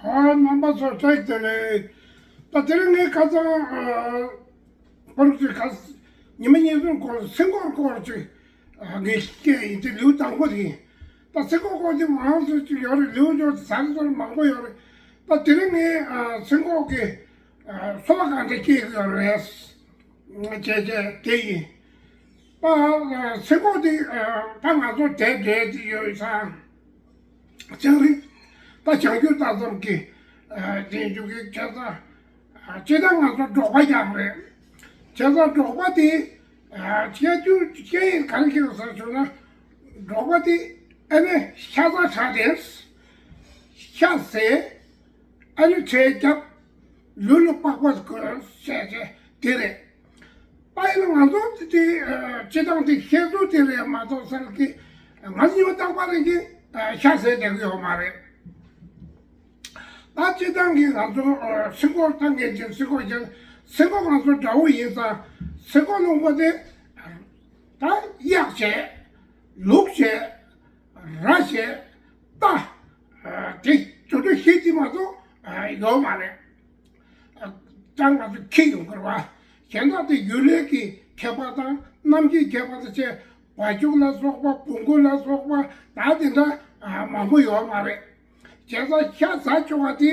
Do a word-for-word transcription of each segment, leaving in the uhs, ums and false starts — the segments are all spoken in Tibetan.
ཨ། རྣམ་པ་ཚོ་བཀྲ་ཤིས་བདེ་ལེགས། ད་དེ་རིང་ངས་ཁ་སང་ཨ་ཁོ་རང་ཚོས་ཁ་ཉི་མ་གཉིས་གསུམ་གོང་ལ་སེང་གོག་སྐོར་ཅིག་ཨ་ངས་སྐད་ཡིན་དེ་ལེའུ་དང་པོ་དེ་ཡིན། ད་སེང་གོག་སྐོར་དེ་མང་ཙམ་ཅིག་ཡོད་རེད། ལེའུ་འཇོག་ཟ་རེ་ཟ་རེ་མང་པོ་ཡོད་རེད། ད་དེ་རིང་ངས་ཨ་སེང་གོག་གི་ཨ་འཚོ་བ་གང་འདྲ་སྐྱེལ་གི་ཡོད་རེད། བྱས་བྱས་དེ་ཡིན། ད་ཚེ་སྒོ་དེ་ད་ང་ཚོ་དེ་འདྲའི་ཅིག་ཡོད་ས་ཅང་རེད། ད་བྱང་རྒྱུད་ལྟ་ཙམ་གྱི་དེ་འཇུག་གི་བྱས་ཙང་། སྤྱིར་བཏང་ང་ཚོ་འབྲོག་པ་རྐྱང་རེད། བྱས་ཙང་འབྲོག་པ་དེ་སྐྱེ་རྒྱུ་སྐྱེ་ཡིན་གང་ཁྱེར་ཟེར་བྱུང་ན། འབྲོག་པ་དེ་ཨ་ནི་ཤ་ཚ་དྲག་དེ། ཤ་ཟས། ཨ་ནི་ཁྲལ་རྒྱབ། ལུས་ལ་པགས་པ་གོན་བྱས་བྱས་དེ་རེད། པ་ཡིན་ན་ང་ཚོ་དེ་དེ་སྤྱི་བཏང་དེ་ཤེས་ཚུལ་དེ་རེད་མ་གཏོགས་ཟེར་གི་ང་ཚོ་ཉི་མ་རྟག་པར་རེ་གི་ཤ་ཟས་བསྡད་གི་ཡོད་མ་རེད། ད་སྤྱི་བཏང་གི་ང་ཚོ་སེང་གོག་ལྟ་མཁན་གྱི་སེང་གོག་ཀྱང་སེང་གོག་ང་ཚོ་འདྲ་བོ་ཡིན་ཙང་། སེང་གོག་ལུང་པ་དེ་ད་གཡག་བྱས། ལུག་བྱས། ར་བྱས། རྟ། དེ་དུད་འགྲོ་བཞི་དེ་མ་གཏོགས་ཡོད་མ་རེད། ད་ང་ཚོ་ཁྱི་ཡོང་དགོས་རེད་བ། གཞན་དག་དེ་ཡུལ་ལས་ཀྱི་ཁྱད་པར་དང་གནམ་གྱི་ཁྱད་པར་དང་བཅས། བ་ཕྱུགས་ལ་སོགས་པ་བོང་གུ་ལ་སོགས་པ་ད་དེ་འདྲ་མང་པོ་ཡོད་མ་རེད། བྱས་ཙང་ཤ་ཟ་ཆོག་པ་དེ་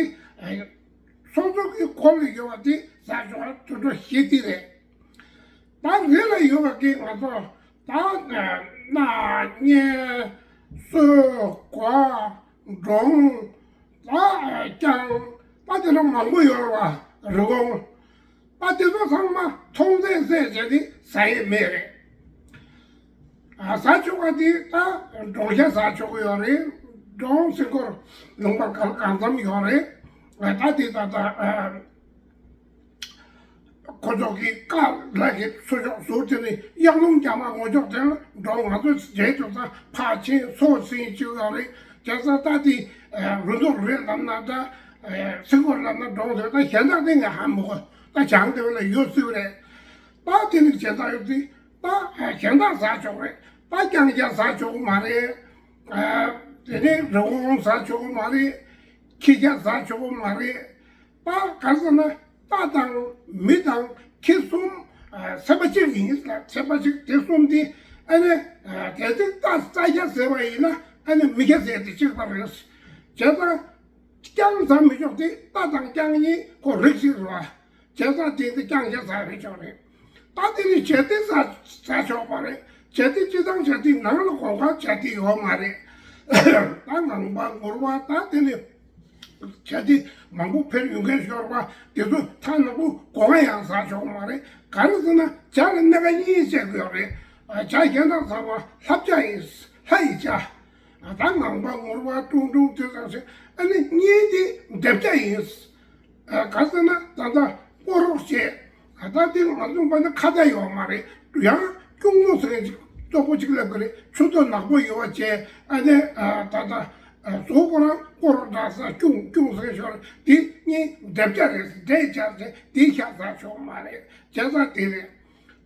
སོ་སོ་གི་གོ་ལ་ཡོད་པ་དེ་ཟ་ཆོག་པ་དུད་འགྲོ་བཞི་དེ་རེད། ད་རི་ལ་ཡོད་པ་གི་ང་ཚོ་ད་སྣ་གཉན་སོས་གོ་འབྲོང་ད་རྐྱང་ད་དེ་འདྲ་མང་པོ་ཡོད་རེད་བ། རི་བོང་ད་དེ་ཚོ་ཚང་མ་མཐོང་ཚད་བཟས་བྱས་ཏེ་ཟ་ཡས་མེད་རེད། ཟ་ཆོག་པ་དེ་ད་འབྲོང་ཤ་ཟ་ཆོག་གི་ཡོད་རེད། འབྲོང་སེང་གོག་ལུང་པ་གང་གང་འཚམ་ཡོད་རེད། ད་དེ་ད་ད། ཁོ་ཚོ་གི་ཀ་ལ་གི་ཚུར་ཕྱོགས་ཟུར་དེ་ནི་གཡག་ལུང་རྒྱ་མ་ངོ་ཅོག་དེ་ལ་འགྲོ། ང་ཚོ་རྗེས་ཐོབ་ས་ཕར་ཕྱིན་སོ་སྲིན་བཅུག་ཡོད་རེད། བྱས་ཙང་ད་དེ་རུ་འདོགས་རེད་ལབ་ན་ད་སེང་གོག་ལབ་ན་འགྲོ་འདོད། ད་གཞན་དག་དེ་ངས་ཧ་མི་གོ། ད་བྱང་དེ་བ་ལ་ཡོད་སྲིད་རེད། ད་དེ་ནི་བྱས་ཙང་ཡོད་དེ་ད་གཞན་དག་ཟ་ཆོག་རེད། ད་རྐྱང་རྐྱང་ཟ་ཆོག་གི་མ་རེད། དེ་ནས་རི་བོང་ཟ་ཆོག་གི་མ་རེད། ཁྱི་རྐྱང་ཟ་ཆོག་གི་མ་རེད། ད་ག་རེ་ཟེར་ན་རྟ་དང་མི་དང་ཁྱི་གསུམ་སེམས་པ་གཅིག་ཡིན་ལ། སེམས་པ་གཅིག་དེ་གསུམ་དེ་ཨ་ནི་གལ་སྲིད་རྟ་རྩྭ་རྐྱང་ཟས་པ་ཡིན་ན་ཨ་ནི་མི་རྐྱང་ཟས་དེ་གཅིག་པ་རེད། བྱས་ཙང་རྐྱང་ཟ་མི་ཆོག་དེ་རྟ་དང་རྐྱང་གཉིས་ཁོ་རིགས་གཅིག་རེད་བ། བྱས་ཙང་དེ་དེ་རྐྱང་རྐྱང་ཟ་རེད་ཆོག་རེད། ད་དེ་ནི་བྱ་དེ་ཟ་ཟ་ཆོག་པ་རེད། བྱ་དེ་སྤྱི་བཏང་བྱ་དེ་ནང་ལ་གོམ་ཁ་བྱ་དེ་ཡོད་མ་རེད། ད་ངང་པ་ངུར་བ་ད་དེ་ནི། བྱ་དེ་མང་པོ་འཕེལ་ཡོང་མཁན་ཤོར་བ་དེ་ཚོ་ཐག་ནག་པོ་སྒོ་ང་ཡང་ཟ་ཆོག་མ་རེད། ག་རེ་ཟེར་ན་བྱ་ལ་སྣ་ཁ་གཉིས་བྱེད་དགོས་རེད། བྱ་གཞན་དག་ཚང་མ་ལྷ་བྱ་ཡིན། ལྷ་ཡི་བྱ། ད་ངང་པ་ངུར་བ་ཀྲུང་ཀྲུང་དེ་ཚང་ཞིག་ཨ་ནི་གཉིས་དེ་འདེབས་བྱ་ཡིན། ག་རེ་ཟེར་ན་ད་ལྟ་སྤོ་རོགས་བྱེད། ད་དེ་ང་ཚོ་པ་ན་ཁ་བརྡ་ཡོད་མ་རེད། ཡང་སྐྱུང་མོ་ཟེར་མཁན་ཅིག་སྟོབས་པོ་ཅིག་སླེབས་ཀྱི་རེད། ཆུ་ཚོད་ནག་པོ་ཡོད་པ་བྱས་ཨ་ནི་ད་ལྟ། གཟུགས་ཁོ་རང་སྐོར་འདྲ་ས་ཅུང་ཅུང་ཟེར་ཤོར་དེ་གཉིས་འདེབས་བྱ་རེད། འདྲེས་བྱ་ཟེར་དེ་ཤ་ཟ་ཆོག་མ་རེད། བྱས་ཙང་དེ་རེད།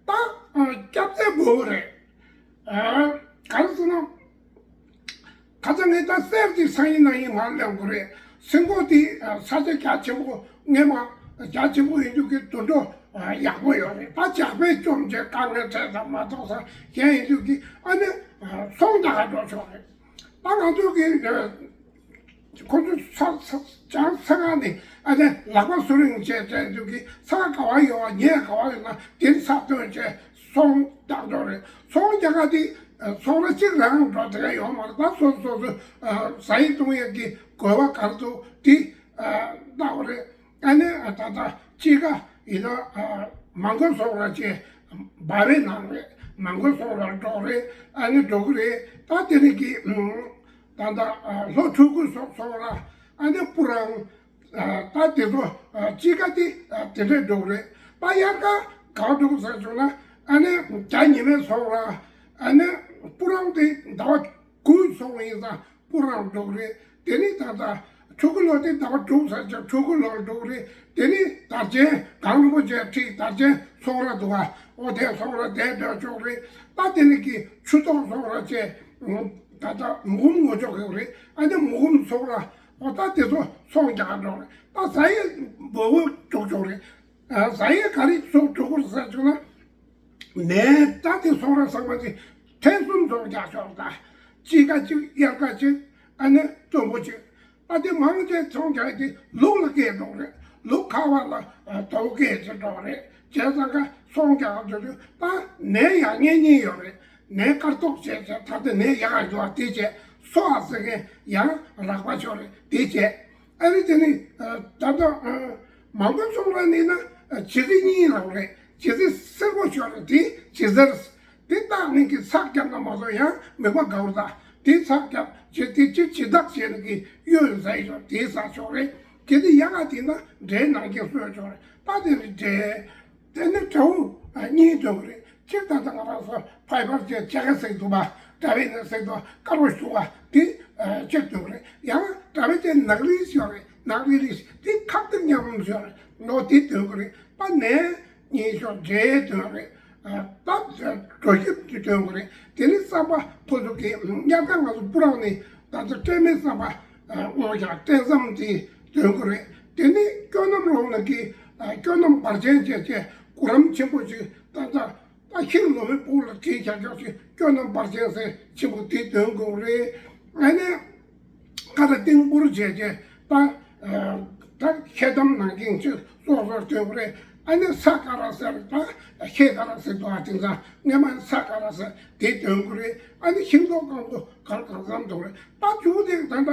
ད་སྐྱབས་རྫས་འབོལ་བོ་རེད། ག་རེ་ཟེར་ན། ཁ་སང་ངས་ད་གསེར་གྱི་སང་ཉིན་གནངས་ཉིན་མར་སླེབས་དགོས་རེད། སེང་གོག་དེ་ས་ཆ་རྒྱ་ཆེན་པོ་སྔས་མ་རྒྱ་ཆེན་པོ་ཡིན་དུས་ཀྱི་དུད་འགྲོ་ཡག་པོ་ཡོད་རེད། ད་ཇག་པས་བཅོམ་བྱས་དཀའ་ངལ་འཕྲད་ཙམ་མ་གཏོགས་ས་གཞན་ཡིན་དུས་ཀྱི་ཨ་ནི་ཚོང་རྒྱག་ག་འགྲོ་ཆོག་རེད། ད་ང་ཚོ་གི་ཁོ་ཚོ་ས་ས་བྱང་ས་ག་ནས་ཨ་ནི་ལག་པ་སུ་རིང་བྱས་བྱས་འདུག་གི་ས་ག་བ་ཡོད་པ་ཉེ་ག་བ་ཡོད་ན་དེ་ནས་ས་བཏོན་བྱས་ཚོང་རྒྱག་འགྲོ་རེད། ཚོང་རྒྱག་ག་དེ་ཚོང་ར་གཅིག་རང་འགྲོ་དེ་ག་ཡོད་མ་རེད། ད་སོ་སོ་སོ་ཟ་ཡི་བཏུང་ཡི་གི་དགོས་པ་ག་རེ་འདུག་དེ་ལྟ་བ་རེད། ཨ་ནི་ད་ལྟ་དཔྱིད་ཀ་ཡིན་ན་མ་འགོ་སོང་ར་ཅེ་སྦ་རེ་ནང་རེད། མ་འགོ་སོང་ར་འགྲོ་རེད། ཨ་ནི་འགྲོ་གི་རེད། ད་དེ་ནི་གི་ད་ལྟ་ལྷོ་ཕྲུ་གུ་སོང་སོང་ར་ཨ་ནི་སྤུ་རང་ད་དེ་ཚོ་དཔྱིད་ཀ་དེ་དེ་འདྲས་འགྲོ་གི་རེད། ད་དབྱར་ཁ་གང་འགྲོ་གི་ཟེར་བྱུང་ན་ཨ་ནི་བྱ་ཉི་མས་སོང་ར་ཨ་ནི་སྤུ་རང་དེ་ཟླ་བ་དགུ་སོང་བ་ཡིན་ཙང་། སྤུ་རང་འགྲོ་གི་རེད། དེ་ནི་ད་ལྟ་ཕྲུ་གུ་ལོ་དེ་ཟླ་བ་དྲུག་ཚར་ཀྱང་ཕྲུ་གུ་ལོར་འགྲོ་གི་རེད། དེ་ནི་དར་ཆེན་གངས་རིན་པོ་ཆེ་ཁྲིད་དར་ཆེན་ཚོང་ར་འདུག་ག་འོ་དེ་ཚོང་ར་དེ་འགྲོ་ཆོག་རེད། ད་དེ་ནི་གི་ཆུ་ཐོག་ཚོང་ར་བཅས་ད་ལྟ་མུ་གུམ་ངོ་ཅོག་གི་རེད། ཨ་ནི་མུ་གུམ་ཚོང་ར་ ཨོ་ད་དེ་ཚོ་ཚོང་རྒྱག་འགྲོ་རེད། ད་ཟ་ཡས་འབོ་བོ་འགྲོ་ཆོག་རེད། ཨ་ཟ་ཡས་ག་རེ་ཚོང་འགྲོ་དགོས་ཟེར་བྱུང་ན། ནས་ད་དེ་ཚོང་ར་ཚང་མ་དེ་ཐེངས་གསུམ་ཚོང་རྒྱག་ཆོག་ད་དཔྱིད་ཀ་གཅིག་དབྱར་ཁ་གཅིག་ཨ་ནི་རྩོམ་པོ་གཅིག་ད་དེ་མང་ཆེ་ཚོང་རྒྱག་དེ་ལུག་ལ་སྐྱེལ་འགྲོ་རེད། ལུག་ཁ་བ་ལ་ཨ་དོ་སྐྱེལ་བྱེད་འགྲོ་རེད། བྱས་ཙང་ཀ་ཚོང་རྒྱག་འགྲོ་དུས་ད་ནས་ཡག་ཉེས་གཉིས་ཡོད་རེད། ནས་དཀར་ཐོག་བྱས་བྱས་ད་ལྟ་ནས་ཡག་ཡོད་དེ་བྱས་སོ་ཨ་ཟེར་མཁན་ཡང་རག་པ་ཆོག་རེད་དེ་བྱས། ཨ་རི་དེ་ནི་ད་ལྟ་མང་པོ་ཚོང་ར་ནི་ན་ཇི་ཙི་གཉིས་ལང་རེད། ཇི་ཙི་སེར་པོ་ཆོག་རེད་དེ་ཇི་ཙི་དེ་བཏགས་ནི་གི་ཚགས་རྒྱབ་ན་མ་སོང་ཡང་མི་པ་དགའ་བོ་ད་དེ་ཚགས་རྒྱབ་ཇི་དེ་ཅི་ཇི་བཏགས་བྱས་ནི་གི་གཡོན་ཟ་ཡི་ཆོག་དེ་ཟ་ཆོག་རེད། དེ་དེ་ཡག་ག་དེ་ན་འབྲས་ནང་གི་སོས་ཆོག་རེད། ད་དེ་ནི་འབྲས། དེ་ནི་དྲ་བོ་གཉིས་འདོན་གི་རེད། གཅིག་ད་ལྟ་ང་རང་ཚོ་ཕའི་བར་གྱི་ཇ་ག་ཟེར་འདུག་པ། དྲ་བའི་ནི་ཟེར་འདུག་དཀར་པོ་ཞུ་བ་དེ་གཅིག་འདོན་གི་རེད། ཡང་དྲ་བའི་དེ་ནག་རིལ་ཞིག་རེད། ནག་རིལ་རིལ་དེ་ཁབ་ཏུ་མཉམ་ཞིག་རེད། ལོ་དེ་འདོན་གི་རེད། ད་ནས་གཉིས་ཤོག་འབྲས་འདོན་རེད། ད་གྲོ་ཞིབ་ཀྱི་འདོན་གི་རེད། དེ་ནི་བསམ་པ་ཕོ་ཚོ་གི་དམྱལ་ཁ་ང་ཚོ་སྤུ་རང་ནི་ད་ལྟ་སྤྲད་མེད་བསམ་པ་དངོས་ཀྱང་སྤྲད་བསམ་དེ་འདོན་གི་རེད། དེ་ནི་སྐྱོ་ནམ་རོང་ནི་གི་སྐྱོ་ནམ་བར་ཆད་བྱས་བྱས་གུ་རམ་ཆེན་པོ་ཅིག་ད་ལྟ་ད་ཤིང་ལོ་མའི་སྦུག་ལ་བྲིས་རྒྱག་རྒྱག་ཅིག་སྐྱོ་ནམ་བར་ཆད་ཟེར་ཆེན་པོ་དེ་འདོན་དགོས་རེད། ཨ་ནི་ཁ་ད་ཏིང་ཕུར་བྱས་བྱས་ད་ད་ཤེལ་དམ་ནང་ཀིང་ཅིག་སོག་སོག་འདོན་དགོས་རེད། ཨ་ནི་ས་ཀ་ར་ཟེར་ད་ཤེལ་ཀ་ར་ཟེར་འདུག་ཨ་དེང་སང་སྔས་མ་ས་ཀ་ར་ཟེར་དེ་འདོན་དགོས་རེད། ཨ་ནི་ཤིང་ཏོག་གང་པོ་གང་གང་འཚམ་འདུག་རེད། ད་ཆུ་དེ་ད་ད།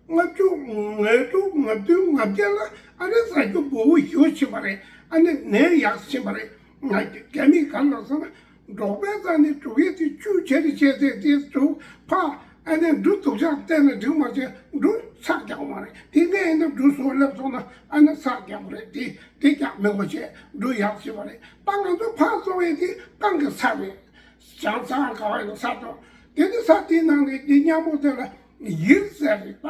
ལྔ་བཅུ་ང་དྲུག་ང་བདུན་ང་བརྒྱད་ལ་ཨ་ནི་ཟ་རྒྱུ་འབོ་བོ་ཞུ་ཕྱིན་པ་རེད། ཨ་ནི་ནས་ཡག་ཕྱིན་པ་རེད། ང་རྒྱ་མི་ག་ལ་སོང་ན་འབྲོག་པའི་རྩ་ནས་འབྲོག་ཡས་དེ་བཅུ་ཆེ་རེ་ཆེ་ཚེ་དེ་དུ་ཕ་ཨ་ནི་འབྲུ་དུག་ཆག་བསྟན་ན་འགྲིག་མ་བྱས་འབྲུ་ཚགས་རྒྱག་མ་རེད། དེ་ངས་ཨ་ནི་འབྲུ་སོ་སླེབས་སོང་ན་ཨ་ནི་ཚགས་རྒྱག་མ་རེད། དེ་དེ་རྒྱག་མི་དགོས་བྱས་འབྲུ་ཡག་ཕྱིན་པ་རེད། ད་ང་ཚོ་ཕ་སོང་ཡས་དེ་རྐང་གི་ས་རེད། བྱང་ཚང་ག་བ་ཡིན་ས་དང་དེ་ནི་ས་དེའི་ནང་ནས་དེ་མཉམ་པོ་དེ་ལ་ཡིར་ཟེར་རེད་པ།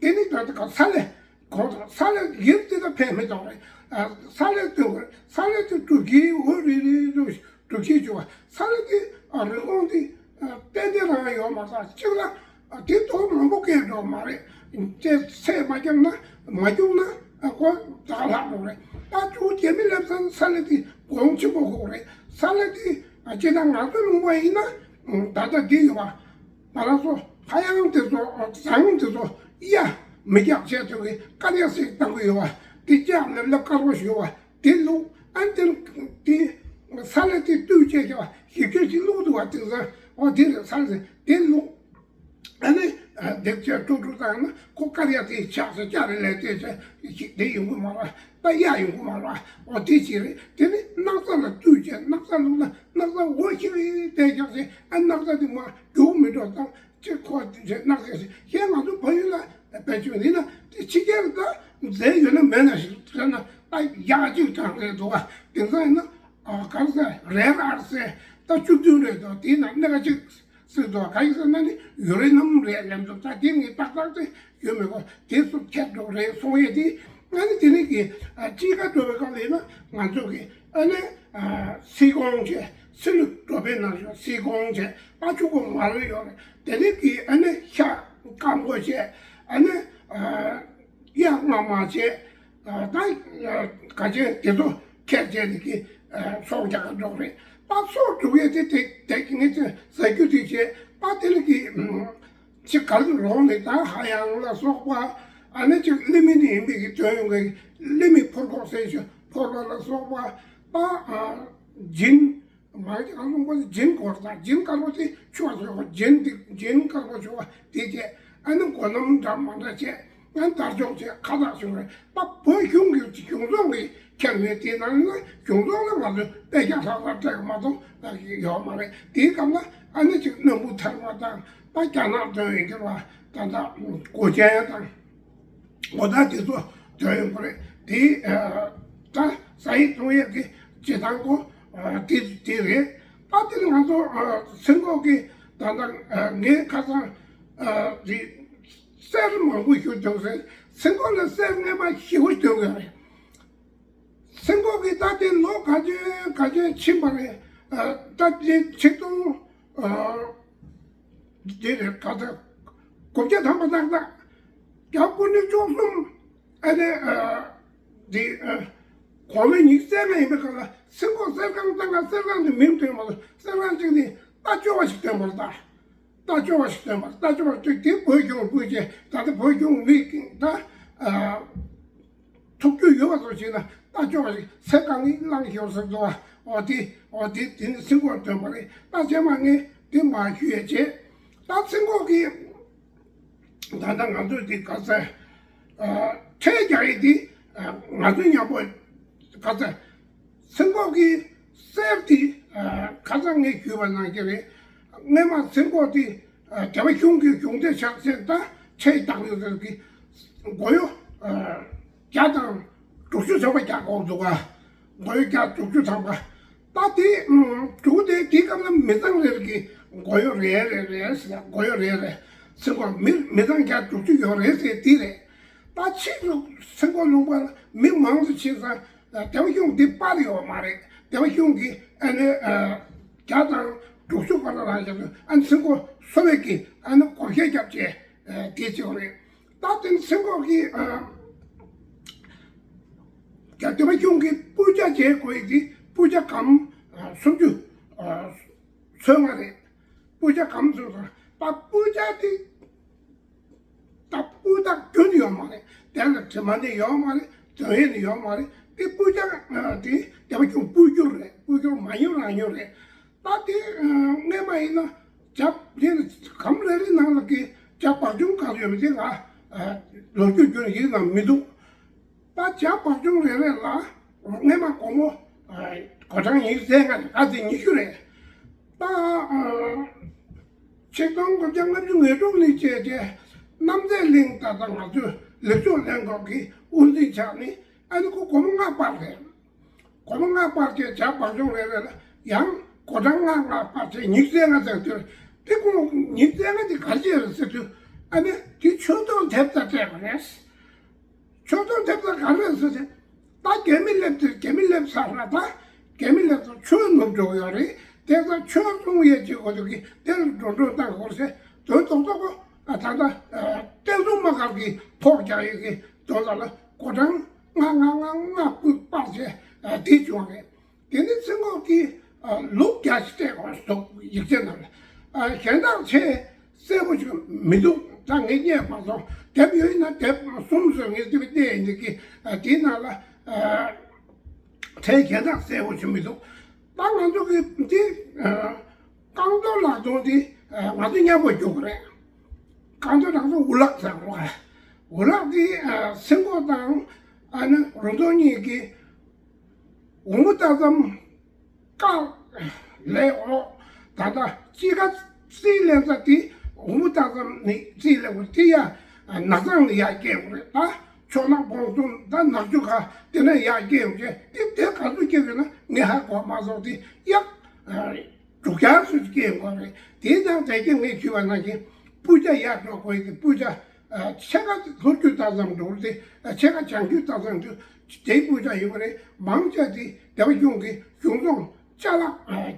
དེ་ནི་ད་ལྟ་ས་ལེ་གོང་དང་ས་ལེ་ཡིར་དེ་ད་ཕན་མི་ཐོགས་རེད། ས་ལེ་སྟོན་དགོས་རེད། ས་ལེ་དེ་གྲུབ་ཀྱི་འོ་རི་རི་རུ་གྲུབ་ཀྱི་བྱུང་བ་ས་ལེ་དེ་རི་ཀོང་དེ་ཏན་ཏན་རང་ཡོད་མ་རེད། གཅིག་ལ་དེ་ཐོག་མང་པོ་སྐྱེས་འགྲོ་མ་རེད། དེ་ཚད་མ་བརྒྱབ་ན་མ་བརྒྱུགས་ན་ཁོ་ད་ལྷག་འགྲོ་རེད། ད་གྲུབ་རྒྱ་མི་ལབ་ས་ས་ལེ་དེ་གོང་ཆེན་པོ་དགོས་རེད། ས་ལེ་དེ་ཅི་ད་ང་ཚོ་ལུང་པ་ཡིན་ན་ད་ལྟ་འདི་ཡོད་པ། ང་རང་ཚོ་ཧ་ཡང་དེ་ཚོ་བཟང་དེ་ཚོ་གཡའ་མི་རྒྱག་བྱས་དུས་ཀྱི་དཀར་ཡ་ཟིག་བཏང་གི་ཡོད་པ། དེ་ལྕགས་ལེབ་ལེབ་དཀར་པོ་ཞིག་ཡོད་པ་དེ་བླུགས། ཨ་དེ་དེ་ས་ལེ་དེ་བཏུས་བྱས་ཀྱི་བ་ཞིབ་ཆ་ཞིག་བླུགས་འདུག་བ། དེ་ཚོ་འོ་དེ་རེད། ས་ལེ་དེ་བླུགས། ཨ་ནི་སྡེབ་བྱས་དཀྲུག་དཀྲུག་བཏང་ན་ཁོ་དཀར་ཡ་དེ་ཆགས་སོ་སྐྱ་རེ་ལས་དེ་ཆ་ཞིག་དེ་ཡོང་གི་མ་རེད། ད་གཡའ་ཡོང་གི་མ་རེད། འོ་དེ་ཅི་རེད། དེ་ནི་སྣག་ཚ་ལ་བཏུས་བྱས་སྣག་ཚ་བླུགས་ན་སྣག་ཚ་འོ་ཞིག་རེད། དེ་ཆགས་སེ་ཨ་སྣག་ཚ་དེ་མ་རྒྱུག་མི་འགྲོ་དང་ཅི་ཁོ་དེ་ཆ་སྣག་ཚ་ཞིག་གཞན་ང་ཚོ་བལ་ཡུལ་ལ་བེད་སྤྱོད་ཡིན་ན་དེ་ཕྱི་རྒྱལ་ད་རྫས་ཡོད་ན་མེད་ན་ཞིག་ཟེར་ན་ད་ཡག་ཅིག་གྲངས་རེད་འདུག་ག་དེང་སང་ཡིན་ན་ག་རེ་ཟེར་རེ་ར་ཟེར་ད་བཅུ་བདུན་རེད་འདུག་དེའི་ནང་སྣ་ཁ་ཅིག་སྲིད་དོ། ག་ཡིན་ཟེར་ན་ནི་ཡུ་རེ་ནམ་རེད་ལབ་འདུག་ད་དེ་ངས་ཏག་ཏག་དེ་ཡོད་མེད་གོ་དེ་ཚོ་ཁྱད་འགྲོ་རེད་སོང་ཡས་དེ། ཨ་ནི་དེ་ནི་གི་དཔྱིད་ཀ་འགྲོ་བའི་སྐབས་ལ་ཡིན་ན་ང་ཚོ་གི་ཨ་ནི་སི་ཀོང་བྱས་སི་ལུ་འགྲོ་བའི་ནང་བཞིན་སི་ཀོང་བྱས་ཨ་ཆུ་ཀོ་མ་རེད་ཡོད་རེད། དེ་ནི་གི་ཨ་ནི་ཤ་སྐམ་གོ་བྱས་ཨ་ནི་གཡའ་རྔ་མ་བྱས། ད་ག་ཅན་དེ་ཚོ་ཁྱེར་བྱས་ནས་ཀྱི་ཚོང་རྒྱག་ག་འགྲོ་རེད། ད་ཚོང་འགྲོ་ཡས་དེ་དེ་དེ་ངས་ཚོ་ཟ་རྒྱུ་དེ་བྱས་ད་དེ་ལ་གི་ཅི་ག་ལ་རོང་ནས་ད་ཧ་ཡང་ལ་སོགས་པ་ཨ་ནི་ཅིག་ཀླི་མི་ནི་ཡིན་པའི་གི་དོན་ཡོང་གི་ཀླི་མི་ཕོར་ཁོག་ཟེར་ཞིག་ཕོར་པ་ལ་སོགས་པ་ད་ཇིན། མང་ཆེ་ཨ་ལུང་པ་ཇིན་གོར་དང་ཇིན་དཀར་པོ་དེ་ཆུ་བ་ཆུ་བ་ཇིན་དེ་ཇིན་དཀར་པོ་ཆུ་བ་དེ་བྱས་ཨ་ནི་མགོ་ནམ་འདྲ་མ་འདྲ་བྱས་ཨ་ནི་དར་ལྕོག་བྱས་ཁ་བཏགས་བྱུང་རེད། ད་བོད་གཞུང་གི་གཞུང་ཚོགས་ཀྱི་ཁྱེར་བའི་དེ་ནང་ནས་གཞུང་ཚོགས་ལ་ང་ཚོས་དཔེ་ཆ་ལྷག་ལྷག་སྤྲད་གི་མ་གཏོགས་ཡོད་མ་རེད། དེའི་སྐབས་ལ་ཨ་ནི་ཅིག་སྣམ་བུ་ཐལ་བ་དང་ད་རྒྱ་ནག་དོན་ཡིན་གྱི་རེད་བ། ད་ད་གོ་ཆེན་དང་། འོ་ད་དེ་ཚོ་དོན་ཡོད་པ་རེད། དེ་ད་ཟ་ཡི་འཐུང་ཡས་ཀྱི་བྱེད་སྟངས་ཀོ་དེ་དེ་རེད། ད་དེ་ང་ཚོ་སེང་གོ་གི་ད་ལྟ་ངའི་ཁ་སང་དེ་གསེར་མང་པོ་ཞིག་བཏོན་ཟེར། སེང་གོ་ལ་གསེར་སྔས་མ་ཞེ་པོ་བཏོན་ཡོད་རེད། སེང་གོ་གི་ད་དེ་ལོ་ག་ཚོད་ག་ཚོད་ཕྱིན་པ་རེད། ད་དེ་ཆིག་སྟོང་། དེ་རེད་ག་ཚོད། དགུ་བརྒྱ་ཐམ་པ་ཏག་ཏག་རྒྱ་སྐུ་ཕྲེང་བཅུ་གསུམ་ཨ་ནི་འདི་གོང་མའི་ཉི་ཤུ་རྩ་ལྔ་ཡིན་པའི་སྐབས་ལ་སེང་གོ་གསེར་ཁང་བཏང་ན། གསེར་ཁང་དེ་མིང་དོན་མ་གཏོགས་གསེར་ཁང་གཅིག་ནི་རྟ་བཅོ་བ་ཞིག་སྟོན་པར་གདའ། རྟ་བཅོ་བ་ཞིག་སྟོན་པར། རྟ་བཅོ་བ་སྟོན་དེ་བོད་གཞུང་སྤུས་ཀྱི་ད་ལྟ་བོད་གཞུང་མི་ད་ཐུགས་རྒྱུས་ཡོད་པ་ཚོ་བྱས་ན་རྟ་བཅོ་བ་ཞིག་གསེར་ཁང་ནི་བླངས་ཤོར་ཟེར་འདུག་བ། འོ་དེ་འོ་དེ་དེ་ནི་སེང་གོ་སྟོན་པ་རེད། ད་རྗེས་མ་ངས་དེ་མ་ཞུ་ཡས་བྱས། ད་སེང་གོ་གི་ད་ལྟ་ང་ཚོས་འདི་ག་ཚད་ཁྲལ་རྒྱག་ཡས་འདི་ང་ཚོ་མཉམ་པོ་ག་ཚད་སེང་གོ་གི་གསེར་འདི་ཁ་སང་ངས་ཞུས་པ་ནང་བཞིན་རེད། སྔས་མ་སེང་གོ་འདི་སྡེ་པ་གཞུང་གི་གཞུང་སྡེ་ཆགས་ཚེ་ད་ཁྲལ་བཏང་ཡོད་ཟེར་གི་མགོ་ཡོ་བརྒྱ་དང་དྲུག་ཅུ་ཐམ་པ་རྒྱག་དགོས་འདུག་ག་མགོ་ཡོ་བརྒྱ་དྲུག་ཅུ་ཐམ་པ། ད་དེ་ཨུམ་དྲུག་དེ་དེའི་སྐབས་ལ་མི་ཚང་རེ་རེ་གི་མགོ་ཡོ་རེ་རེ་རེ་ཟེར། མགོ་ཡོ་རེ་རེ་སེང་གོ་མི་མི་ཚང་བརྒྱ་དྲུག་ཅུ་ཡོད་རེད་ཟེར་དེ་རེད། ད་ཕྱིས་སུ་སེང་གོ་ལུང་པ་ལ་མི་མང་དུ་ཕྱིན་ཙང་སྡེ་པ་གཞུང་འདི་པར་ཡོད་མ་རེད། སྡེ་པ་གཞུང་གི་ཨ་ནི་བརྒྱ་དང་དྲུག་ཅུ་སྐོར་ལ་རང་བཞིན་དུ་ཨ་ནི་སེང་གོ་གསོ་བའི་གི་ཨ་ནི་བགོ་བཤའ་བརྒྱབ་བྱས་དེ་བྱས་པ་རེད། ད་དེ་ནི་སེང་གོ་གི་རྒྱ་སྡེ་པ་གཞུང་གི་སྤུས་ཀ་བྱེད་དགོས་ཡི་དེ་སྤུས་ཀ་སྒམ་སུམ་ཅུ་སོ་ལྔ་རེད། སྤུས་ཀ་སྒམ་སུམ་ཅུ། ད་སྤུས་ཀ་དེ་ད་སྤུས་དག་རྒྱུན་ཡོད་མ་རེད། དེ་ལ་དྲི་མ་ནི་ཡོད་མ་རེད། དོན་ཡས་ནི་ཡོད་མ་རེད། དེ་སྤུས་ཀ་དེ་སྡེ་པ་གཞུང་སྤུས་བསྒྱུར་རེད། སྤུས་བསྒྱུར་མ་ཡོང་རང་ཡོང་རེད། ད་དེ་སྔས་མ་ཡིན་ན་བྱ་དེ་སྒམ་རེ་རེ་ནང་ལ་གི་བྱ་བག་ཆུམ་གང་ཡོད་མེད་དེ་ང་ལོ་རྒྱུས་རྒྱུན་ཡིག་ནང་མི་འདུག་ད་བྱ་བག་ཆུམ་རེ་རེ་ལ་སྔས་མ་སྒོར་མོ་སྒོར་གྲངས་ཉི་ཤུ་རྩ་ལྔ་རེད། ཨ་ཙི་ཉི་ཤུ་རེད། ད་ཆིག་སྟོང་དགུ་བརྒྱ་ལྔ་བཅུ་ང་དྲུག་ནས་བྱས་རྗེས་རྣམ་རྩེ་གླིང་ད་ལྟ་ང་ཚོས་ལེགས་བཅོས་ལྷན་ཁང་གི་དབུ་འཛིན་ཆགས་ནས་ཨ་ནི་ཁོ་སྒོར་མོ་ལྔ་སྤར་རེད། སྒོར་མོ་ལྔ་སྤར་བྱས་བྱ་བག་ཆུམ་རེ་རེ་ལ་ཡང་སྒོར་གྲངས་ལྔ་ལྔ་སྤར་བྱས་ཉི་ཤུ་རྩ་ལྔ་ཙམ་དེར་དེ་ཁོང་ཉི་ཤུ་རྩ་ལྔ་དེ་ག་རེ་བྱས་རེད་ཟེར་དུས་ཨ་ནི་དེ་ཆོས་ཐོག་འཐེབ་རྩ་སྤྲད་པ་རེད། ཆོས་ཐོག་འཐེབ་རྩ་ག་རེ་རེད་ཟེར་ཏེ་ད་རྒྱ་མི་སླེབས་དུས་རྒྱ་མི་སླེབས་ཚར་ན་ད་རྒྱ་མི་སླེབས་དུས་ཆོས་ནུབ་འགྲོ་གི་ཡོད་རེད། དེ་ཚོ་ཆོས་སྲུང་ཡས་བྱེད་དགོས་དུས་ཀྱི་དེ་ལ་འགྲོ་གྲོན་བཏང་དགོས་ཟེར་དོན་རྡོག་རྡོག་གོ་ད་ལྟ་བསྟན་སྲུང་དམག་སྒར་གྱི་ཐོག་རྒྱག་ཡས་ཀྱི་དོན་དག་ལ་སྒོར་གྲངས་ལྔ་ལྔ་ལྔ་ལྔ་སྤུས་སྤར་བྱས་དེ་བྱུང་བ་རེད། དེ་ནི་ཚེ་སྔོན་གྱིས་ལུག་བརྒྱ་ཞིག་སྤྲད་དགོས་འདུག་ཡིག་ཆ་ནང་ལ། གཞན་དག་ཆེས་གསལ་པོ་ཞིག་མི་འདུག་ད་ངས་རྙེད་མ་སོང་། དེབ་ཡོད་ན་དེབ་གསུམ་བཟོས་ངས་དེབ་བལྟས་ཡིན་གྱི་དེའི་ནང་ལ་ཆེས་གཞན་དག་གསལ་པོ་ཞིག་མི་འདུག་ད་ང་ཚོ་གི་འདི་རྐང་རྡོ་ལག་སྟོང་འདི་ང་ཚོ་མཉམ་པོ་རྒྱུག་གི་རེད། རྐང་རྡོ་ལག་སྟོང་འུ་ལག་ཟེར་རོ། འུ་ལག་འདི་སེང་གོ་དང་ཨ་ནི་རུ་ཐོང་གཉིས་ཀྱི་འོ་མ་ལྟ་ཙམ་དཀའ་ལས་འོག་ད་ལྟ་དཔྱིད་ཀ་རྩིས་ལེན་ས་དེ་འོ་མ་ལྟ་ཙམ་ནི་རྩིས་ལེན་དགོས། དེ་ཡ་ནགས་ཚང་ནས་ཡར་སྐྱེལ་དགོས་རེད། ད་ཕྱོགས་ནག་སྤོང་གསུམ་ད་ནག་ཆུ་ཁ་དེ་ནས་ཡར་སྐྱེལ་དགོས་རེད། དེ་དེ་ག་ཚོད་སྐྱེལ་དགོས་ན་ངས་ཧ་གོ་མ་སོང་། དེ་གཡག་དྲུག་བརྒྱ་ཙམ་སྐྱེལ་དགོས་རེད། དེ་ནང་དེ་གྱད་ངས་ཞུས་པ་ནང་བཞིན་སྤུས་ཀ་ཡར་འགྲོ་དགོས་ཀྱི། སྤུས་ཀ་ཕྱེད་ཀ་ལོ་རྒྱུས་ལྟ་ཙམ་འགྲོ་རེད། ཕྱེད་ཀ་བྱང་རྒྱུད་ལྟ་ཙམ་འགྲོ་དེའི་སྤུས་ཀ་ཡོད་པ་རེད། མང་ཆེ་དེ་སྡེ་པ་གཞུང་གི་གཞུང་ཚོང་ཅ་ལག་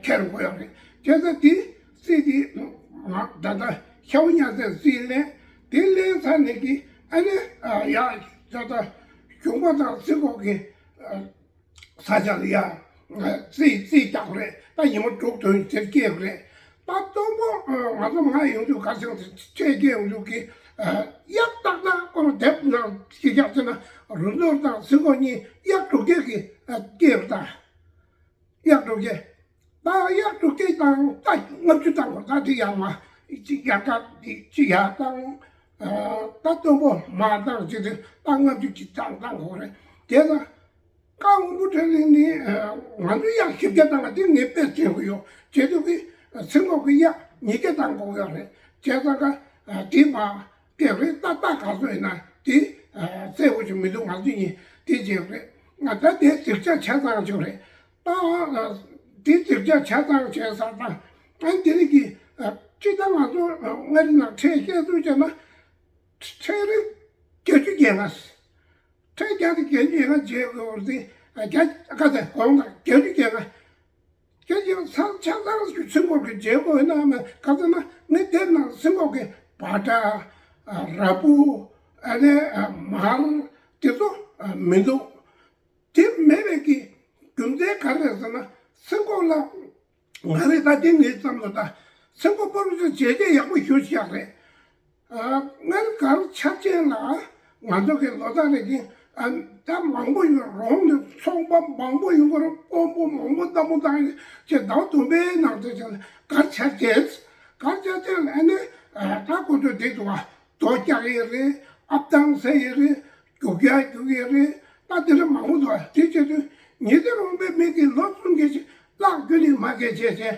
འཁྱེར་དགོས་ཡོད་རེད། བྱས་ཙང་དེ་རྩིས་དེ་ང་ད་ལྟ་ཤ་བོ་ཉ་ཚན་རྩིས་ལེན་དེ་ལེན་ཚར་ནས་ཀྱི་ཨ་ནི་ཡ་ད་ལྟ་གཞུང་པ་དང་རྩིས་འགོ་གི་ས་ཆ་ལ་ཡ་རྩིས་རྩིས་རྒྱག་རེད། ད་ཉི་མ་དྲུག་དོན་དེར་སྐྱེལ་རེད། ད་སྟོན་པོ་ང་ཚོ་མ་ཡོང་དུས་ག་ཚོད་ཁྲལ་སྐྱེལ་ཡོང་དུས་ཀྱི་གཡག་ཏག་ཏག་ཁོ་རང་དེབ་ནང་ཞིག་རྒྱག་ཚེ་ན་རུ་ནོར་དང་སེང་གོ་གཉིས་གཡག་དྲུག་བརྒྱ་གི་སྐྱེལ་རེད། ད་གཡག་དྲུག་བརྒྱ། ད་གཡག་དྲུག་བརྒྱ་དང་ད་ལྔ་བཅུ་བཏང་དགོས། ད་དེ་ཡག་མ་གཅིག་ཡག་ད་གཅིག་ཡག་བཏང་། ད་སྟོན་པོ་མ་བཏང་ཅི་དེ་ད་ལྔ་བཅུ་གཅིག་བཏང་བཏང་དགོས་རེད། དེ་ལ་ཀ་དབང་པོ་ཁྲི་ལིང་ནི་ང་ཚོ་གཡག་བཞི་བརྒྱ་བཏང་བ་དེ་ངས་དཔེ་བྱེད་དགོས་ཡོད། བྱེད་དུས་ཀྱི་སེང་གོ་གི་གཡག་ཉིས་བརྒྱ་བཏང་དགོས་ཡོད་རེད། བྱས་ཙང་ཀ་དེ་མ་སྐད་རེད། ད་ལྟ་ག་ཚོད་ཡིན་ན་དེ་གསལ་པོ་ཞིག་མི་འདུག་ང་ཚོ་གཉིས་དེ་བྱས་རེད། ང་ད་དེ་རྫིག་ཆ་ཆ་ཚང་ཞིག་རེད། ད་དེ་རྫིག་ཆ་ཆ་ཚང་བྱས་ས་དང་ཨ་དེ་རིགས་ཀྱི་སྤྱི་བཏང་ང་ཚོ་སྔ་རིག་ནང་ཁྲལ་བཤད་ཚུལ་བྱས་ན་ཁྲལ་རིགས་བརྒྱད་ཅུ་གྱ་ལྔ། ཁྲལ་བརྒྱ་དང་བརྒྱད་ཅུ་གྱ་ལྔ་བྱས་དགོས་ཏེ་བརྒྱ་ཁ་ཚ་གོང་དང་བརྒྱད་ཅུ་གྱ་ལྔ། ཁྱེད་ཀྱིས་ཚང་ཆ་ཚང་གི་སེང་གོ་གི་བྱེད་སྒོ་ཡིན་ནམ་ག་ཚོད་ན་ངས་དེབ་ནང་སེང་གོ་གི་བ་ཏྲ་ར་སྤུ་ ཨ་ནི་མར་དེ་ཚོ་མི་འདུག་དེ་མེད་པའི་གི་རྒྱུ་མཚན་ག་རེ་རེད་ཟེར་ན། སེང་གོག་ལ་ང་རེ་ད་དེ་ངའི་ཙམ་དུ་ད་སེང་གོག་པོ་རུ་ཅོ་བྱས་རྗེས་ཡག་པོ་ཞུ་ཤག་རེད། ཨ། སྔར་གར་ཆར་ཅན་ལ་ང་ཚོ་གི་ལོ་ཟླ་རེ་གི་ཨ། ད་མང་པོ་ཡོད། རོང་ནས་ཚོང་པ་མང་པོ་ཡོང་གི་རེད། དཔོན་པོ་མང་པོ་ལྟད་མོ་ལྟ་ཡི་ཅེས་ཟླ་བ་བདུན་པའི་ནང་དུ་ཅིག་གར་ཆར་ཅན། གར་ཆར་ཅན་ལ་ཨ་ནི་ཨ། ད་ཁོ་ཚོ་བསྡད་འདུག་ཨ། རྡོ་བཀྱག་ཡས་རེད། ཨབ་ཐང་ཟ་ཡས་རེད། རྒྱུག་ཡ་རྒྱུག་ཡས་རེད། ད་དེ་འདྲ་མང་པོ་འདུག་ཨ། དེ་བྱས་དུས་ཉི་ཟེར་རོང་པའི་མི་གིས་ལོ་གསུམ་གྱི་ཅིག་བརླག་རྒྱུ་ནི་མ་གལ་ཆེ་ཆེ།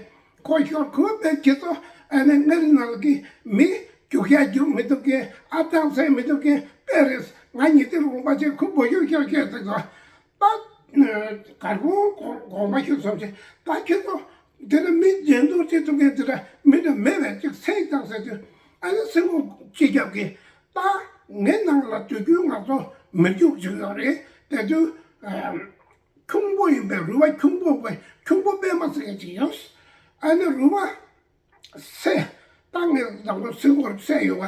ཁོ་ཤོར་ཁོ་པའི་ཁྱེད་ཚོ་ཨ་ནི་སྔར་ནང་གི་མི་རྒྱུག་ཡ་རྒྱུག་མི་ཐུབ་མཁན། ཨ་ཐང་ཟས་མི་ཐུབ་མཁན་དཔེ་རེད། ང་ཉི་ཟེར་རོང་པ་ཆེ་ཁུ་བོ་ཤོར་ཤོར་ཤོར་ཟེར་ཚོ། ད་གར་ཁོང་གོང་མ་ཤོར་སོང་ཆེ། ད་ཁྱེད་ཚོ་དེ་ནི་མི་འགྲན་བསྡུར་བྱེད་ཐུབ་མཁན་དེ་འདྲ་མི་འདྲ་མེད་པས་ཅིག་སེང་བཏང་ཟེར་དུས། ཨ་ནི་སེང་གོ་སྤྱི་ཁྱབ་ཀྱིས་ད་ངའི་ནང་ལ་དུས་རྒྱུན་ང་ཚོ་མི་རྒྱུག་ཅིག་ཡོད་རེད། དེ་དུས་ཨ། ཁྱུང་པོ་ཡིན་པའི་རུས་པ་ཁྱུང་པོ་པའི་ཁྱུང་པོ་པད་མ་ཟེར་མཁན་ཅིག་ཡོད། ཨ་ནི་རུས་པ་སེ། ད་ངས་ལག་པ་སེ་སྐོར་སེ་ཡོད་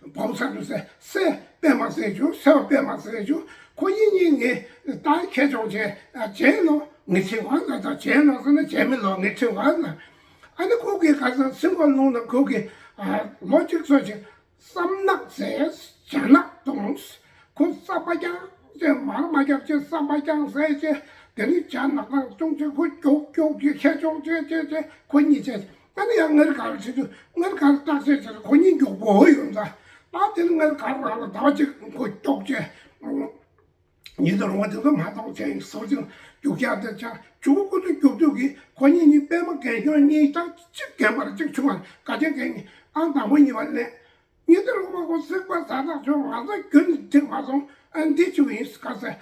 པ། བོ་ས་རུ་སེ་སེ་པད་མ་ཟེར་བྱུང་། སེ་བ་པད་མ་ཟེར་བྱུང་། ཁོ་གཉིས་གཉིས་ངས་ད་ཁྱེད་ཆུང་ཆེ་བྱས་ལོ་ངས་ཁྲིད་བ་ན། ད་བྱས་ལོ་ཟེར་ན་བྱས་མེད་ལོ་ངས་ཁྲིད་བ་ན། ཨ་ནི་ཁོ་གིས་ག་ས་སེ་སྐོར་ལུང་ན་ཁོ་གིས་ལོ་གཅིག་ཚོད་ཅིག་བསམ་ནག་ཟས། བྱ་ནག་གཏོང་། ཁོ་བསམ་པ་རྐྱང་ཅེས་མར་མ་རྒྱབ་ཅེས་བསམ་པ་རྐྱང་ཟས་ཅེས། དེ་ནི་བྱ་ནག་ནག་གཏོང་ཅེས་ཁོ་རྒྱུག་རྒྱུག་ཅེས་ཁྱེད་ཆུང་ཅེས་ཅེས་ཅེས་ཁོ་གཉིས་ཅེས། ད་ནི་ཡང་ངར་གར་བྱེད་དུས་ངར་གར་བཏགས་ཅེས་ཅེས་ཁོ་གཉིས་མགྱོགས་པོ་ཡོང་ད། ད་དེ་ནི་ངར་གར་རང་ལ་ཟླ་བ་གཅིག་ཁོ་རྒྱུག་ཅེས། ཉིན་དུ་རུང་བ་དེ་ཚོ་མ་གཏོང་བྱས་ཡིན་ཟུར་ཅིག་རྒྱུག་ཡག་དེ་ཆ་ཆུ་བོ་ཁོ་ཚོ་རྒྱུག་དུས་ཀྱི་ཁོ་གཉིས་གཉིས་པད་མ་རྒན་ཁྱོད་གཉིས་ད་གཅིག་རྒན་པར་གཅིག་ཆུང་བར་ག་ཅན་རྒན་གཉིས་ཨང་དང་པོ་གཉིས་པ་ལེན། ཉི་ཟེར་རོང་པ་ཁོ་སྲེག་པ་ཟ་ཐག་ཆོད། ང་ཚོ་རྒྱུན་འགྲིག་མ་སོང་། ཨ་འདི་ཆུ་ཡིན་ག་ཟེར།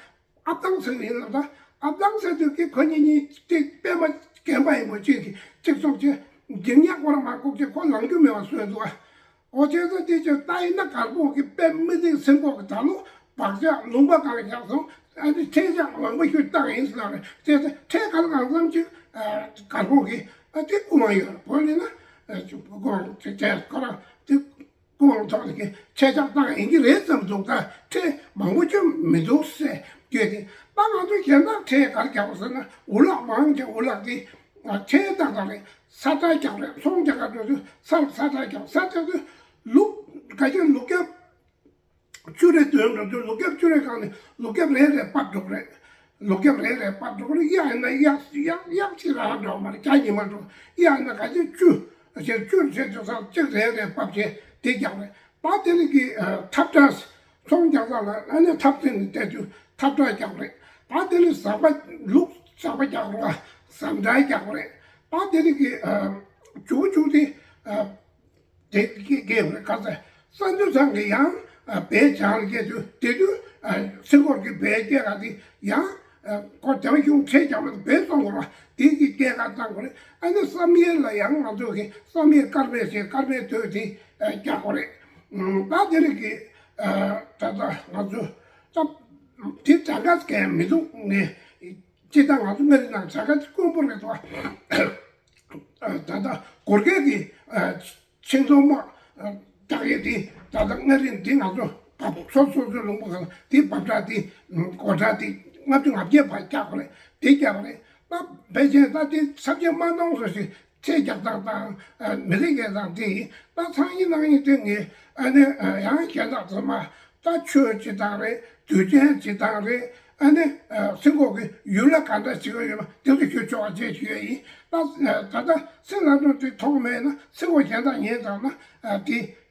ཨབ་ཐང་ཟེར་ཡིན་ལབ་ད། ཨབ་ཐང་ཟེར་དུས་ཀྱི་ཁོ་གཉིས་གཉིས་གཅིག་པད་མ་རྒན་པ་ཡིན་པོ་གཅིག་གིས་གཅིག་སོང་ཅེས་འགྱིང་ཉག་སྐོར་མ་བཀོག་ཅེས་ཁོ་ལང་རྒྱུ་མེད་པ་བཟོས་འདུག་ཨ། ཨོ་ཅེས་ཟེར་དེ་ཅེས་ལྟ་ཡིན་ན་གར་པོ་གི་པད་མི་ཚེ་སེམས་ཁོག་གི་ད་ལོ་བག་ཆགས་ལུང་པ་གང་བཞག་སོང་། ཨ་འདི་ཁྲེལ་ཆགས་མང་པོ་ཞིག་བཏང་ཡིན་ཟེར་ལ་རེད། ཅེས་ཟེར་ཁྲེལ་གང་གང་ཙམ་ཅིག་གར་པོ་གི་ཨ་དེ་སྐུ་མ་ཡོད་བོད་ལི་ན་སྐུ་མ་ཅེས་ཁོ་རང་དེ། སྐུ་དབང་ཐོག་ནས་ཁྱེད་ཅག་བཏང་ཡིན་གྱི་རེད་ཙམ་འདུག་ད་ཁྲེལ་མང་པོ་ཅུང་མི་འདུག་ཟེར་སྐད་དེ། ད་ང་ཚོ་གཞན་དག་ཁྲེལ་གར་རྒྱག་པ་ཟེར་ན་འུ་ལག་མང་ཆེ་འུ་ལག་དེ་ཁྲེལ་ཏག་ཏག་རེད། ས་ཁྲ་རྒྱག་རེད། ཚོང་རྒྱག་ག་འགྲོ་དུས་ས་ས་ཁྲ་རྒྱག་ས་རྒྱག་དུས་ལུག་ག་ཅིག་ལུག་རྒྱབ་བཅུ་རེ་འདོན་འགྲོ་དུས་ལུག་རྒྱབ་བཅུ་རེ་སྒང་ནས་ལུག་རྒྱབ་རེ་རེ་ཕབ་འགྲོ་གི་རེད། ལོ་རྒྱབ་རེ་རེ་ཕབ་འགྲོ་གི་རེད། གཡག་ཡིན་ན་གཡག་གཡག་གཅིག་རང་འགྲོ་མ་རེད། བྱ་ཉི་མ་འགྲོ། གཡག་ཡིན་ན་ག་ཚོད་བཅུ་ཞེ་བཅུ་ཞེ་བཅུ་ཚང་གཅིག་རེ་རེ་ཕབ་བྱས་དེ་རྒྱག་རེད། ད་དེ་ནི་གི་ཨ་འཐབ་གྲྭ་ཚོང་རྒྱག་ས་ལ་ཨ་ནི་འཐབ་རྩེ་ནས་བལྟས་དུས་འཐབ་གྲྭ་རྒྱག་རེད། ད་དེ་ནི་ཟམ་པ་ལུག་ཟམ་པ་རྒྱག་རོགས་ཟམ་གྲྭ་རྒྱག་རེད། ད་དེ་ནི་གི་ཨ་མཇུག་མཇུག་དེ་ཨ། དེ་སྐད་སྐད་རེད་ག་ཚད། ས་འདུ་ཚང་གི་ཡང་ཨ་བལ་བྱང་ལ་སྐད་དུ་དེ་དུས་ཨ་སེ་སྐོར་གྱི་བལ་སྐད་ག་དེ་ཡང་ཨ་ཁོ་དེ་བ་གཞུང་ཁྲལ་རྒྱག་མ་ཐུབ་བལ་གཏོང་དགོས་ར། དེ་གི་སྐད་ག་བཏང་དགོས་རེད། ཨ་ནི་བསམ་ཡས་ལ་ཡང་ང་ཚོ་གི་བསམ་ཡས་སྐར་མའི་ཞེས་སྐར་མའི་དོད་དེ་ཨ་རྒྱག་དགོས་རེད། ཨ་ད་དེ་རིགས་ཀྱི་ཨ་ད་ལྟ་ང་ཚོ་ད་དེ་གྲངས་ཀ་གས་མི་འདུག་ངས་ཅི་ད་ང་ཚོ་མི་རིགས་ནང་གྲངས་ཀ་དཀོན་པོ་རེད་དོ། ད་ལྟ་གོར་ཁེ་གི་ཨ་ཆིང་ཐོ་མ་ཨ་རྒྱག་ཡས་དེ་ད་ལྟ་མངའ་རིས་འདི་ང་ཚོ་བབ་སོ་སོ་སོའི་ལུང་པ་གང་དེ་བབ་ཁྲ་དེ་གོ་ཁྲ་དེ་ལྔ་བཅུ་ང་བརྒྱད་བར་རྒྱག་དགོས་རེད། དེ་རྒྱག་དགོས་རེད། ད་ཕལ་ཆེར་ད་དེ་ཚབས་ཆེན་མ་གཏོང་བཟོ་ཞིག་ཁྲལ་རྒྱག་སྟངས་དང་ཨ་མི་རིགས་སྐད་དང་དེ་ཡིན། ད་ཚང་ཡིན་ནང་ཡིན་དེ་ངས་ཨ་ནི་ཨ་ཡང་གཞན་དག་ཚང་མ་ད་ཆོས་སྤྱི་དང་རེད། དུས་ཆེན་སྤྱི་དང་རེད། ཨ་ནི་ཨ་སེང་གོ་གི་ཡུལ་ལ་ག་འདྲ་ཞིག་ཡོད་པ་དེ་ཚོ་ཞུ་ཆོག་པ་བྱས་ཞུ་ཡ་ཡིན། ད་ཨ་ད་ལྟ་སེང་ལྷ་སྒྲོན་དེ་མཐོང་མེད་ན་སེང་གོ་གཞན་དག་ཉན་དང་ན་ཨ་དེ་